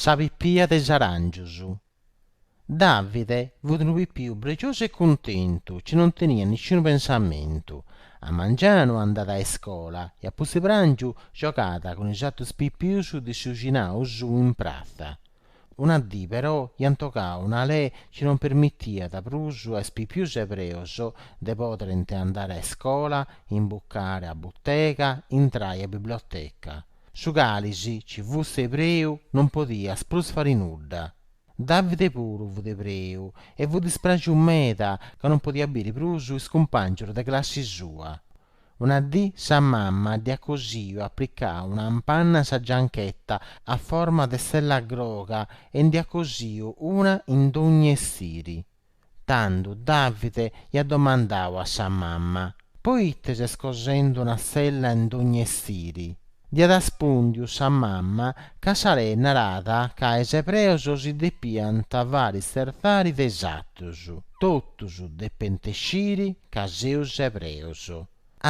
Sa pipia de is aràngius. Davide fut unu pipiu bregiosu e cuntentu chi non teniat nisciunu pensamentu. A mangianu andàt a iscola e a pusti pràngiu giogàt cun is atrus pipius de su 'ixinau suu in pratza. Una dì però iant 'ogau una lei chi non permitiat prus a is pipius ebreos de poderent andare a iscola, imbucare a butega, intrai a biblioteca. Su calis, chi fust ebreu, non podias prus fari nudda. Davide puru fut ebreu e fut dispraxiu meda ca non podiat biri prus is cumpàngius de classi sua. Una dì sa mamma dd'iat cosiu e aplicau una ampanna in sa giancheta a forma de stella groga e nd'iat cosiu una in dogni 'estiri. Tando Davide iat domandau a sa mamma, Poite ses cosendu una stella in dogni 'estiri? Dd'iat aspùndiu sa mamma ca sa lei naràt ca is ebreos si depiant fari istertzari de is atrus, totus depent sciri ca seus ebreos.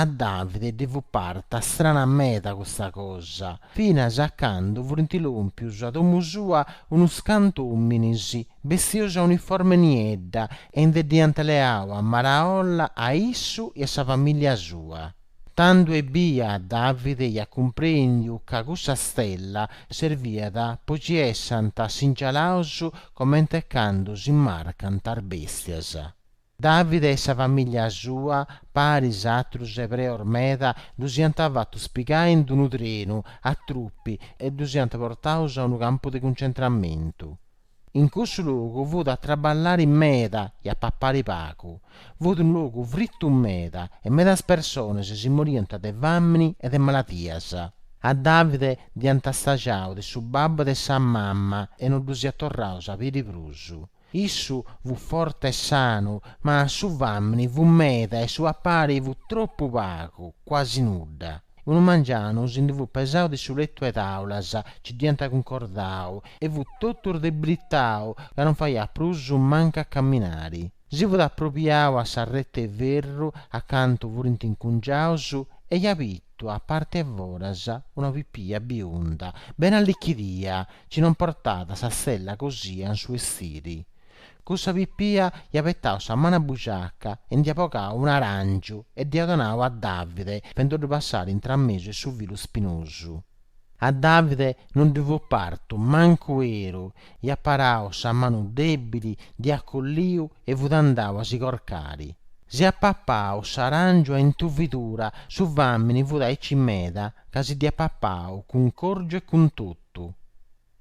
A Davide ddi fut parta strana meda custa cosa, finas a candu furint lòmpius a domu sua unus cantu òminis, bestius a uniforme niedda, e nde dd'iant leau a maraolla a issu e a sa famìllia sua. Tandu ebbia Davide iat cumprèndiu ca cussa stella serviat po chi essant singialaus comente candu si marcant is bèstias. Davide e sa famìllia sua, paris a atrus ebreos meda, ddus iant fatus pigai in unu trenu, a trupi, e ddus iant portaus a unu campu de cuncentramentu. In cussu logu fut a traballari meda e a papari pagu. Fut unu logu fritu meda e medas persones si moriant de fàmini e de maladias. A Davide dd'iant stagiau de su babbu e de sa mamma e no ddus iat torraus a biri prus. Issu fut forte e sanu, ma su fàmini fut meda e su papari fut tropu pagu, cuasi nudda. Unu mangianu si ndi fut pesau de su letu 'e tàulas chi dd'iant cuncordau e fut totu sdebilitau ca non faiat prus mancu a camminari. Si fut aprobiau a sa rete 'e ferru acantu furint incungiaus e iat bitu a parti 'e foras una pipia biunda, bene allichidia, chi non portàt sa stella cosia in su 'estiri. Cussa pipia iat betau sa manu a bugiaca e nd'iat bogau un'aràngiu e dd'iat donau a Davide, fendoddu passari intramesu 'e su filu spinosu. A Davide non ddi fut partu mancu 'eru, iat parau sa manu debili, dd'iat colliu e fut andau a si corcari. S'iat papau s'aràngiu a intuvidura, su fàmini fut aici meda ca si dd'iat papau cun còrgiu e cun totu.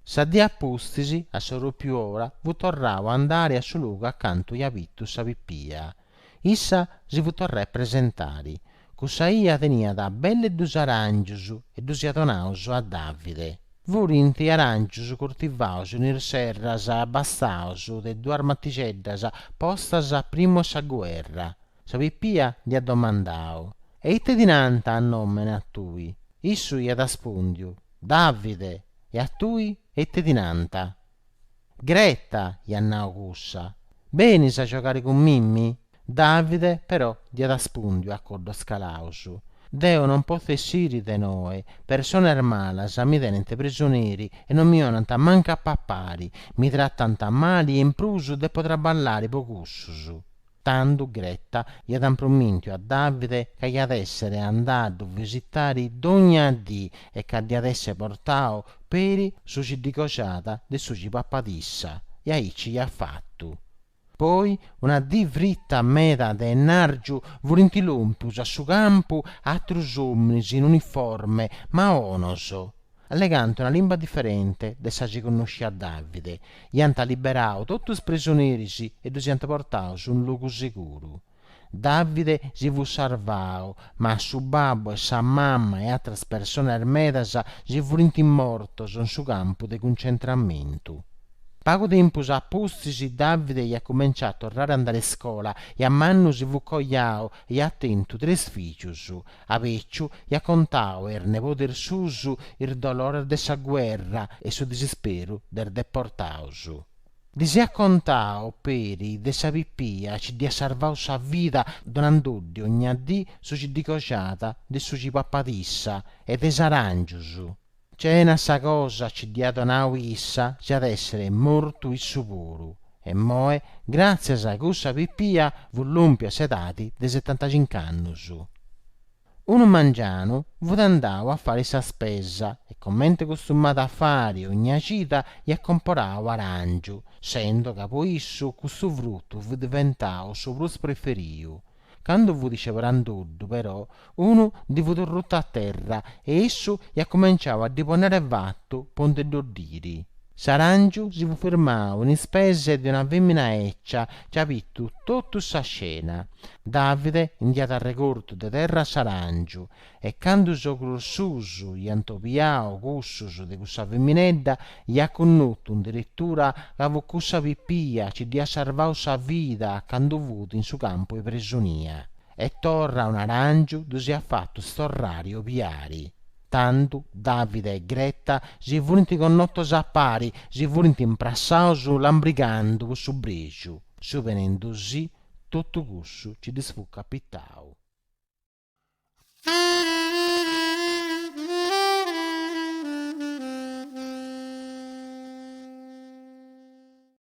Sa dì a pustis, a sa pròpiu ora, fut torrau a andari a su logu acantu iat bitu sa pipia. Issa si fut torrada a presentari. Cussa 'ia teniat belle dus aràngius e ddus iat donaus a Davide. Furint aràngius curtivaus in is serras abastaus de duas matixeddas postas primu 'e sa guerra. Sa pipia dd'iat domandau, E ite ti nant a nòmene a tui? Issu iat aspùndiu, Davide! E a tui e ite ti nant? Greta! iat nau cussa. Benis a giogare cun mimmi? Davide però dd'iat aspùndiu a coddos calaus. Deo non potzo essiri de inoghe, persones malas mi tenent presoneri e non mi 'onant mancu a papari, mi tratant mali e in prus depo traballare po cussus. Tando Greta iat impromìntiu a Davide ca iat èssere andada a ddu visitare dogna dì e ca dd'iat èssere portau peri su chi ddi coxat de su chi papat issa, e aici iat fatu. Poi, una dì frita meda de 'ennàrgiu, furint lòmpius a su campu atrus òminis in uniforme, ma 'onos. Allegànt una limba diferente de sa chi connosciat Davide. Iant liberau totu is presoneris e ddus iant portaus in logu seguru. Davide si fut sarvau, ma su babbu e sa mamma e atras personas medas si furint mortos in su campu de cuncentramentu. Pagu tempus a pustis Davide iat cumenciau a torrare a andare a iscola e a mannu si fut coiau e iat tentu tres fìgius. A beciu iat contau a is nebodis suus is dolores de sa guerra e su disisperu de is deportaus. Ddis iat contau peri de sa pipia chi dd'iat sarvau sa vida donandoddi ogna dì su chi ddi coxat de su chi papat issa e de is aràngius. Chena sa cosa chi dd'iat donau issa s'iat èssere mortu issu puru. E immoe, gràtzias a cussa pipia, fut lòmpiu a s'edadi de setantacinc'annus. Unu mangianu fut andau a fari sa spesa e comente costumàt a fari ogna cida iat comporau aràngiu, sendu ca po issu custu frutu fut diventau su prus preferiu. Candu fut sceberanduddu, però, unu ndi fut orrutu a terra e issu iat cumenciau a ddi ponnere fatu po ndi dd'oddiri. S'aràngiu si fut firmau in is pes de una fèmina 'ècia chi at bitu totu sa scena. Davide nd'iat arregortu de terra s'aràngiu e candu is ogros suus iant obiau cussus de cussa feminedda iat connotu in deretura ca fut cussa pipia chi dd'iat sarvau sa vida candu fut in su campu 'e presonia. E torra un'aràngiu ddus iat fatus torrari a obiari. Tandu Davide e Greta si furint connotos a pari, si furint imprassaus lambrigandu po su brexu, subenendusì totu cussu chi ddis fut capitau.